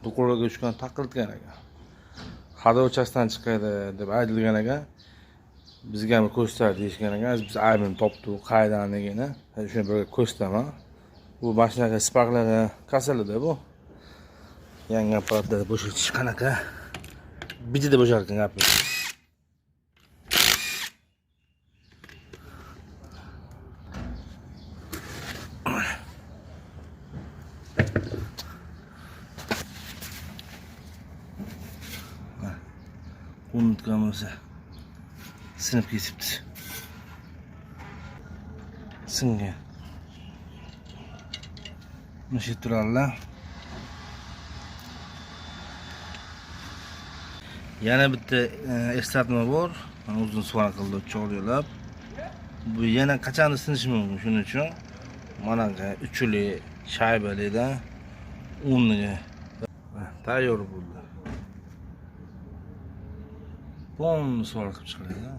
Do'konlarga tushgan taqilgan ekan. Ходовой часть dan chiqadi deb aytilgan ekan. Bizga ham ko'rsatdi deyishgan ekan. Biz aybini topdik, qayerdanligini. Shuni bir ko'rsataman. Bu mashinaga sparklari kasalida bu. Yangi apparatlar bo'shatish qanaqa? Bitida bo'shar ekan gap. Unutgan bo'lsa sinib ketibdi. Singan. Mana shu turadilar. Yana bitta eslatma bor. Mana uzun suvar qildi chorlab. Bu yana qachondir sinishi mumkin. Shuning uchun mana uchili shaybalida o'rniga tayyor bo'ldi. Полный suvar qilib chiqaradi.